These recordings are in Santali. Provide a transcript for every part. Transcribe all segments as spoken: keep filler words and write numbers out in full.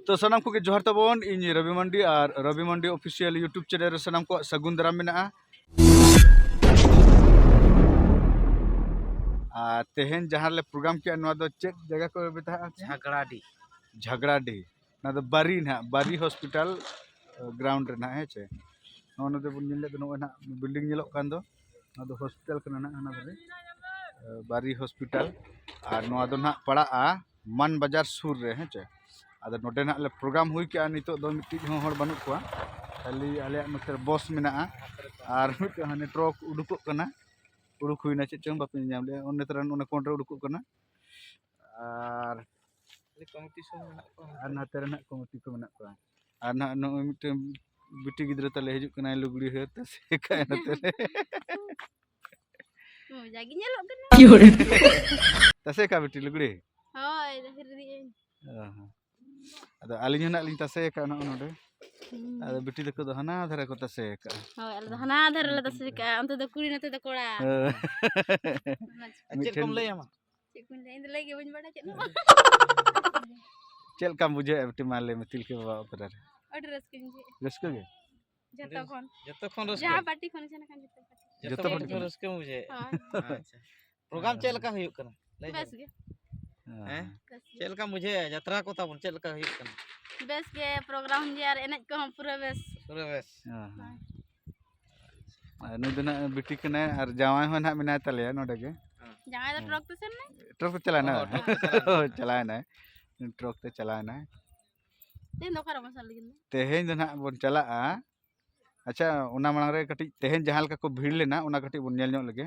ᱛᱚ ᱥᱟᱱᱟᱢ ᱠᱚᱜᱮ ᱡᱚᱦᱟᱨ ᱛᱟᱵᱚᱱ, ᱤᱧ ᱨᱚᱵᱤ ᱢᱟᱱᱰᱤ ᱟᱨ ᱨᱚᱵᱤ ᱢᱟᱱᱰᱤ ᱚᱯᱷᱤᱥᱤᱭᱟᱞ YouTube ᱪᱮᱱᱮᱞ ᱨᱮ ᱥᱟᱱᱟᱢ ᱠᱚᱣᱟᱜ ᱥᱟᱹᱜᱩᱱ ᱫᱟᱨᱟᱢ ᱢᱮᱱᱟᱜᱼᱟ᱾ ᱟᱨ ᱛᱮᱦᱮᱧ ᱡᱟᱦᱟᱸ ᱨᱮᱞᱮ ᱯᱨᱳᱜᱨᱟᱢ ᱠᱮᱜᱼᱟ, ᱱᱚᱣᱟ ᱫᱚ ᱪᱮᱫ ᱡᱟᱭᱜᱟ ᱠᱚ ᱢᱮᱛᱟᱜᱼᱟ? ᱡᱷᱟᱜᱽᱲᱟᱰᱤ᱾ ᱡᱷᱟᱜᱽᱲᱟᱰᱤ᱾ ᱱᱚᱣᱟ ᱫᱚ ᱵᱟᱨᱤ ᱱᱟᱦᱟᱜ, ᱵᱟᱨᱤ ᱦᱚᱥᱯᱤᱴᱟᱞ ᱜᱨᱟᱣᱩᱱᱰ ᱨᱮ ᱱᱟᱦᱟᱜ, ᱦᱮᱸ ᱪᱮ? ᱱᱚᱜᱼᱚ ᱱᱚᱰᱮ ᱵᱚᱱ ᱧᱮᱞ ᱞᱮᱫ ᱫᱚ, ᱱᱚᱜᱼᱚᱭ ᱱᱟᱦᱟᱜ ᱵᱤᱞᱰᱤᱝ ᱧᱮᱞᱚᱜ ᱠᱟᱱ ᱫᱚ, ᱱᱚᱣᱟ ᱫᱚ ᱦᱚᱥᱯᱤᱴᱟᱞ ᱠᱟᱱᱟ ᱱᱟᱦᱟᱜ, ᱦᱟᱱᱟ ᱫᱷᱟᱨᱮ ᱵᱟᱨᱤ ᱦᱚᱥᱯᱤᱴᱟᱞ᱾ ᱟᱨ ᱱᱚᱣᱟ ᱫᱚ ᱱᱟᱦᱟᱜ ᱯᱟᱲᱟᱜᱼᱟ ᱢᱟᱱ ᱵᱟᱡᱟᱨ ᱥᱩᱨ ᱨᱮ, ᱦᱮᱸ ᱪᱮ? ᱟᱫᱚ ᱱᱚᱰᱮ ᱱᱟᱦᱟᱜ ᱞᱮ ᱯᱨᱳᱜᱨᱟᱢ ᱦᱩᱭ ᱠᱮᱜᱼᱟ, ᱱᱤᱛᱚᱜ ᱫᱚ ᱢᱤᱫᱴᱤᱡ ᱦᱚᱸ ᱦᱚᱲ ᱵᱟᱹᱱᱩᱜ ᱠᱚᱣᱟ, ᱠᱷᱟᱹᱞᱤ ᱟᱞᱮᱭᱟᱜ ᱱᱚᱛᱮ ᱨᱮ ᱵᱚᱥ ᱢᱮᱱᱟᱜᱼᱟ᱾ ᱟᱨ ᱢᱤᱫᱴᱮᱱ ᱦᱟᱱᱮ ᱴᱨᱚᱠ ᱩᱰᱩᱠᱚᱜ ᱠᱟᱱᱟ, ᱩᱰᱩᱠ ᱦᱩᱭᱱᱟ, ᱪᱮᱫ ᱪᱚᱝ ᱵᱟᱯᱮ ᱧᱮᱞ ᱧᱟᱢ ᱞᱮᱜᱼᱟ, ᱚᱱᱮ ᱛᱟᱨᱟ ᱚᱱᱟ ᱠᱚᱬ ᱨᱮ ᱩᱰᱩᱠᱚᱜ ᱠᱟᱱᱟ᱾ ᱟᱨ ᱠᱚᱢᱤᱴᱤ ᱥᱚᱸᱜᱮ ᱢᱮᱱᱟᱜ ᱠᱚᱣᱟ᱾ ᱟᱨ ᱱᱟᱛᱮ ᱨᱮ ᱱᱟᱦᱟᱜ ᱠᱚᱢᱤᱴᱤ ᱠᱚ ᱢᱮᱱᱟᱜ ᱠᱚᱣᱟ᱾ ᱟᱨ ᱱᱟᱦᱟᱜ ᱱᱚᱜᱼᱚᱭ ᱢᱤᱫᱴᱮᱱ ᱵᱤᱴᱤ ᱜᱤᱫᱽᱨᱟᱹ ᱛᱟᱞᱮ ᱦᱤᱡᱩᱜ ᱠᱟᱱᱟᱭ, ᱞᱩᱜᱽᱲᱤ ᱦᱟᱹᱨ ᱛᱟᱥᱮ ᱠᱟᱜᱼᱟᱭ ᱱᱚᱛᱮ ᱨᱮ᱾ ᱢᱚᱡᱟ ᱜᱮ ᱧᱮᱞᱚᱜ ᱠᱟᱱᱟ᱾ ᱛᱟᱥᱮ ᱠᱟᱜ ᱵᱤᱴᱤ ᱞᱩᱜᱽᱲᱤ? ᱦᱳᱭ, ᱦᱟᱹᱨ ᱫᱤᱭᱟᱹᱧ᱾ ᱚ ᱦᱚᱸ᱾ ᱟᱫᱚ ᱟᱹᱞᱤᱧ ᱦᱚᱸ ᱱᱟᱜ ᱞᱤᱧ ᱛᱟᱥᱮ ᱟᱠᱟᱫᱼᱟ ᱱᱚᱜᱼᱚ ᱱᱚᱰᱮ᱾ ᱦᱩᱸ᱾ ᱟᱫᱚ ᱵᱤᱴᱤ ᱛᱟᱠᱚ ᱫᱚ ᱦᱟᱱᱟ ᱫᱷᱟᱨᱮ ᱠᱚ ᱛᱟᱥᱮ ᱟᱠᱟᱫᱼᱟ᱾ ᱦᱳᱭ, ᱟᱞᱮ ᱫᱚ ᱦᱟᱱᱟ ᱫᱷᱟᱨᱮ ᱞᱮ ᱛᱟᱥᱮ ᱠᱟᱜᱼᱟ, ᱚᱱᱛᱮ ᱫᱚ ᱠᱩᱲᱤ, ᱱᱚᱛᱮ ᱫᱚ ᱠᱚᱲᱟ᱾ ᱦᱳᱭ᱾ ᱟᱨ ᱪᱮᱫ ᱢᱤᱫᱴᱷᱮᱱ ᱠᱚᱢ ᱞᱟᱹᱭ ᱟᱢᱟ? ᱪᱮᱫ ᱠᱚᱧ ᱞᱟᱹᱭᱟ? ᱤᱧ ᱫᱚ ᱞᱟᱹᱭ ᱜᱮ ᱵᱟᱹᱧ ᱵᱟᱲᱟᱭᱟ ᱪᱮᱫ ᱦᱚᱸ᱾ ᱪᱮᱫ ᱞᱮᱠᱟᱢ ᱵᱩᱡᱷᱟᱹᱣᱮᱫᱼᱟ ᱵᱤᱴᱤ, ᱢᱟ ᱞᱟᱹᱭ ᱢᱮ, ᱛᱤᱞᱠᱟᱹ ᱵᱟᱵᱟ ᱚᱯᱮᱨᱟ ᱨᱮ? ᱟᱹᱰᱤ ᱨᱟᱹᱥᱠᱟᱹᱧ ᱵᱩᱡᱷᱟᱹᱣᱮᱫᱼᱟ᱾ ᱨᱟᱹᱥᱠᱟᱹ ᱜᱮ? ᱡᱚᱛᱚ ᱠᱷᱚᱱ᱾ ᱡᱚᱛᱚ ᱠᱷᱚᱱ ᱨᱟᱹᱥᱠᱟᱹ? ᱡᱟᱦᱟᱸ ᱯᱟᱨᱴᱤ ᱠᱷᱚᱱ ᱥᱮᱱ ᱟᱠᱟᱱ ᱡᱚᱛᱚ ᱯᱟᱨᱴᱤ᱾ ᱡᱚᱛᱚ ᱡᱚᱛᱚ ᱯᱟᱨᱴᱤ ᱯᱟᱨᱴᱤ ᱠᱷᱚᱱ ᱠᱷᱚᱱ᱾ ᱨᱟᱹᱥᱠᱟᱹᱢ ᱵᱩᱡᱷᱟᱹᱣᱮᱫᱼᱟ? ᱦᱳᱭ᱾ ᱟᱪᱪᱷᱟ᱾ ᱯᱨᱳᱜᱨᱟᱢ ᱪᱮᱫ ᱞᱮᱠᱟ ᱦᱩᱭᱩᱜ ᱠᱟᱱᱟ? ᱞᱟᱹᱭ ᱵᱮᱥ ᱧᱚᱜ ᱜᱮ᱾ ᱦᱮᱸ? ᱵᱮᱥ ᱜᱮ᱾ ᱪᱮᱫ ᱞᱮᱠᱟᱢ ᱵᱩᱡᱷᱟᱹᱣᱮᱫᱼᱟ? ᱡᱟᱛᱨᱟ ᱠᱚ ᱛᱟᱵᱚᱱ ᱪᱮᱫ ᱞᱮᱠᱟ ᱦᱩᱭᱩᱜ ᱠᱟᱱᱟ? ᱵᱮᱥ ᱜᱮ, ᱯᱨᱳᱜᱨᱟᱢ ᱜᱮ ᱟᱨ ᱮᱱᱮᱡ ᱠᱚᱦᱚᱸ ᱯᱩᱨᱟᱹ ᱵᱮᱥ᱾ ᱯᱩᱨᱟᱹ ᱵᱮᱥ᱾ ᱦᱮᱸ, ᱦᱮᱸ᱾ ᱦᱳᱭ᱾ ᱟᱨ ᱱᱩᱭ ᱫᱚ ᱱᱟᱜ ᱵᱤᱴᱤ ᱠᱟᱱᱟᱭ ᱟᱨ ᱡᱟᱶᱟᱭ ᱦᱚᱸ ᱱᱟᱜ ᱢᱮᱱᱟᱭ ᱛᱟᱞᱮᱭᱟ ᱱᱚᱰᱮ ᱜᱮ᱾ ᱡᱟᱶᱟᱭ ᱫᱚ ᱦᱮᱸ᱾ ᱴᱨᱚᱠ ᱛᱮ ᱥᱮᱱ ᱱᱟᱭ? ᱴᱨᱚᱠ ᱛᱮ ᱪᱟᱞᱟᱣ ᱱᱟ᱾ ᱚ, ᱴᱨᱚᱠ ᱛᱮ ᱪᱟᱞᱟᱣ ᱱᱟ᱾ ᱦᱳᱭ, ᱪᱟᱞᱟᱣ ᱮᱱᱟᱭ᱾ ᱴᱨᱚᱠ ᱛᱮ ᱪᱟᱞᱟᱣ ᱮᱱᱟᱭ᱾ ᱛᱮᱦᱮᱧ ᱫᱚ ᱱᱟᱜ ᱵᱚᱱ ᱪᱟᱞᱟᱜᱼᱟ᱾ ᱟᱪᱪᱷᱟ, ᱚᱱᱟ ᱢᱟᱲᱟᱝ ᱨᱮ ᱠᱟᱹᱴᱤᱡ ᱛᱮᱦᱮᱧ ᱡᱟᱦᱟᱸ ᱞᱮᱠᱟ ᱠᱚ ᱵᱷᱤᱲ ᱞᱮᱱᱟ, ᱚᱱᱟ ᱠᱟᱹᱴᱤᱡ ᱵᱚᱱ ᱧᱮᱞ ᱧᱚᱜ ᱞᱮᱜᱮ᱾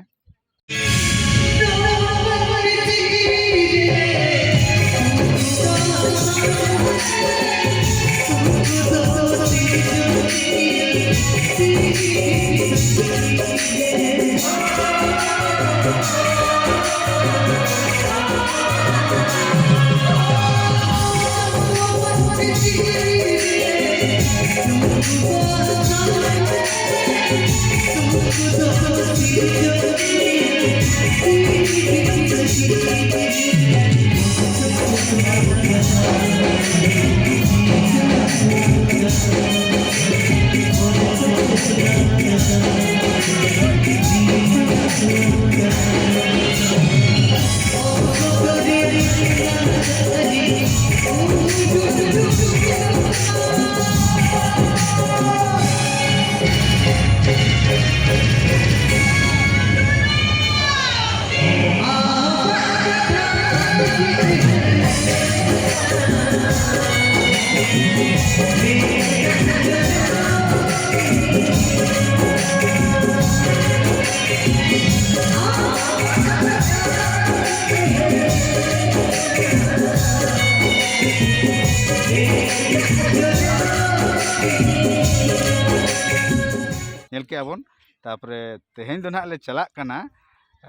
ᱧᱮᱞ ᱠᱮᱜᱼᱟ ᱵᱚᱱ᱾ ᱛᱟᱨᱯᱚᱨᱮ ᱛᱮᱦᱮᱧ ᱫᱚ ᱱᱟᱦᱟᱜ ᱞᱮ ᱪᱟᱞᱟᱜ ᱠᱟᱱᱟ,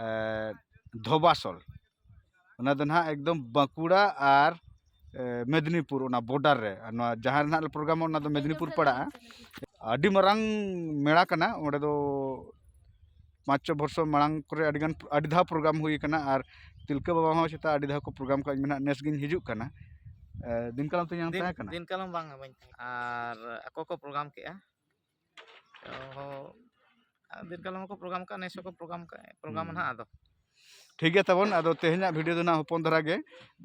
ᱮ, ᱫᱷᱚᱵᱟᱥᱚᱞ᱾ ᱚᱱᱟ ᱫᱚ ᱱᱟᱦᱟᱜ ᱮᱠᱫᱚᱢ ᱵᱟᱸᱠᱩᱲᱟ ᱟᱨ, ᱮ, ᱢᱮᱫᱽᱱᱤᱯᱩᱨ, ᱚᱱᱟ ᱵᱚᱰᱟᱨ ᱨᱮ᱾ ᱟᱨ ᱱᱚᱣᱟ ᱡᱟᱦᱟᱸ ᱨᱮ ᱱᱟᱦᱟᱜ ᱞᱮ ᱯᱨᱳᱜᱨᱟᱢᱟ, ᱚᱱᱟ ᱫᱚ ᱢᱮᱫᱽᱱᱤᱯᱩᱨ ᱯᱟᱲᱟᱜᱼᱟ᱾ ᱟᱹᱰᱤ ᱢᱟᱨᱟᱝ ᱢᱮᱲᱟ ᱠᱟᱱᱟ᱾ ᱚᱸᱰᱮ ᱫᱚ ᱯᱟᱸᱪ ᱪᱷᱚ ᱵᱚᱨᱥᱚ ᱢᱟᱲᱟᱝ ᱠᱚᱨᱮ ᱟᱹᱰᱤ ᱜᱟᱱ, ᱟᱹᱰᱤ ᱫᱷᱟᱣ ᱯᱨᱳᱜᱨᱟᱢ ᱦᱩᱭ ᱠᱟᱱᱟ᱾ ᱟᱨ ᱛᱤᱞᱠᱟᱹ ᱵᱟᱵᱟ ᱦᱚᱸ ᱪᱮᱛᱟ ᱟᱹᱰᱤ ᱫᱷᱟᱣ ᱠᱚ ᱯᱨᱳᱜᱨᱟᱢ ᱠᱟᱜᱼᱟ᱾ ᱤᱧ ᱢᱟ ᱱᱟᱦᱟᱜ ᱱᱮᱥ ᱜᱤᱧ ᱦᱤᱡᱩᱜ ᱠᱟᱱᱟ᱾ ᱮ, ᱫᱤᱱ ᱠᱟᱞᱚᱢ ᱛᱚ ᱧᱟᱢ ᱫᱤᱱ, ᱛᱟᱦᱮᱸ ᱠᱟᱱᱟ᱾ ᱫᱤᱱ ᱠᱟᱞᱚᱢ ᱵᱟᱝ ᱵᱟᱹᱧ ᱛᱟᱦᱮᱸ ᱠᱟᱱᱟ᱾ ᱟᱨ ᱟᱠᱚ ᱠᱚ ᱯᱨᱳᱜᱨᱟᱢ ᱠᱮᱜᱼᱟ᱾ ᱚ, ᱟᱨ ᱫᱤᱱ ᱠᱟᱞᱚᱢ ᱦᱚᱸᱠᱚ ᱯᱨᱳᱜᱨᱟᱢ ᱠᱟᱜᱼᱟ, ᱱᱮᱥ ᱦᱚᱸᱠᱚ ᱯᱨᱳᱜᱨᱟᱢ ᱠᱟᱜᱼᱟ, ᱯᱨᱳᱜᱨᱟᱢ ᱦᱩᱸ᱾ ᱱᱟᱦᱟᱜ ᱟᱫᱚ᱾ ᱴᱷᱤᱠ ᱜᱮᱭᱟ ᱛᱟᱵᱚᱱ, ᱟᱫᱚ ᱛᱮᱦᱮᱧᱟᱜ ᱵᱷᱤᱰᱤᱭᱳ ᱫᱚ ᱱᱟᱜ ᱦᱚᱯᱚᱱ ᱫᱷᱟᱨᱟ ᱜᱮ᱾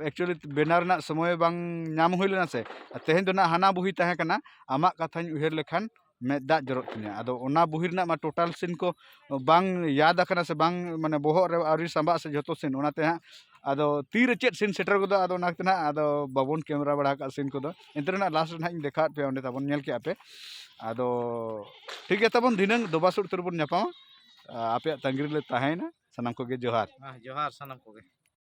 Actually ᱵᱮᱱᱟᱣ ᱨᱮᱱᱟᱜ ᱥᱚᱢᱚᱭ ᱵᱟᱝ ᱧᱟᱢ ᱦᱩᱭ ᱞᱮᱱᱟ ᱥᱮ, ᱟᱨ ᱛᱮᱦᱮᱧ ᱫᱚ ᱱᱟᱜ ᱦᱟᱱᱟ ᱵᱩᱦᱤ ᱛᱟᱦᱮᱸ ᱠᱟᱱᱟ, ᱟᱢᱟᱜ ᱠᱟᱛᱷᱟᱧ ᱩᱭᱦᱟᱹᱨ ᱞᱮᱠᱷᱟᱱ ᱢᱮᱫ ᱫᱟᱜ ᱡᱚᱨᱚᱜ ᱛᱤᱧᱟᱹ᱾ ᱟᱫᱚ ᱚᱱᱟ ᱵᱩᱦᱤ ᱨᱮᱱᱟᱜ ᱢᱟ ᱴᱳᱴᱟᱞ ᱥᱤᱱ ᱠᱚ ᱵᱟᱝ ᱭᱟᱫ ᱟᱠᱟᱱᱟ ᱥᱮ ᱵᱟᱝ, ᱢᱟᱱᱮ ᱵᱚᱦᱚᱜ ᱨᱮ ᱟᱹᱣᱨᱤ ᱥᱟᱢᱵᱟᱜ ᱥᱮ ᱡᱷᱚᱛᱚ ᱥᱤᱱ, ᱚᱱᱟᱛᱮ ᱦᱟᱸᱜ ᱟᱫᱚ ᱛᱤᱨᱮ ᱪᱮᱫ ᱥᱤᱱ ᱥᱮᱴᱮᱨ ᱜᱚᱫᱚᱜᱼᱟ, ᱟᱫᱚ ᱚᱱᱟ ᱠᱷᱟᱹᱛᱤᱨ ᱦᱟᱸᱜ ᱟᱫᱚ ᱵᱟᱵᱚᱱ ᱠᱮᱢᱮᱨᱟ ᱵᱟᱲᱟ ᱟᱠᱟᱫ ᱥᱤᱱ ᱠᱚᱫᱚ᱾ ᱮᱱᱛᱮ ᱨᱮᱦᱚᱸ ᱱᱟᱜ ᱞᱟᱥᱴ ᱨᱮ ᱱᱟᱜ ᱤᱧ ᱫᱮᱠᱷᱟᱣᱟᱫ ᱯᱮᱭᱟ, ᱚᱸᱰᱮ ᱛᱟᱵᱚᱱ ᱧᱮᱞ ᱠᱮᱜᱼᱟ ᱯᱮ᱾ ᱟᱫᱚ ᱴᱷᱤᱠ ᱜᱮᱭᱟ ᱛᱟᱵᱚᱱ, ᱫᱷᱤᱱᱟᱹᱝ ᱫᱚᱵᱟᱥᱩᱨ ᱩᱛᱟᱹᱨ ᱵᱚᱱ ᱧᱟᱯᱟᱢᱟ᱾ ᱟᱯᱮᱭᱟᱜ ᱛᱟᱺᱜᱤ ᱨᱮᱞᱮ ᱛᱟᱦᱮᱸᱭᱮᱱᱟ᱾ ᱥᱟᱱᱟᱢ ᱠᱚᱜᱮ ᱡᱚᱦᱟᱨ᱾ ᱦᱮᱸ, ᱡᱚᱦᱟᱨ ᱥᱟᱱᱟᱢ ᱠᱚᱜᱮ᱾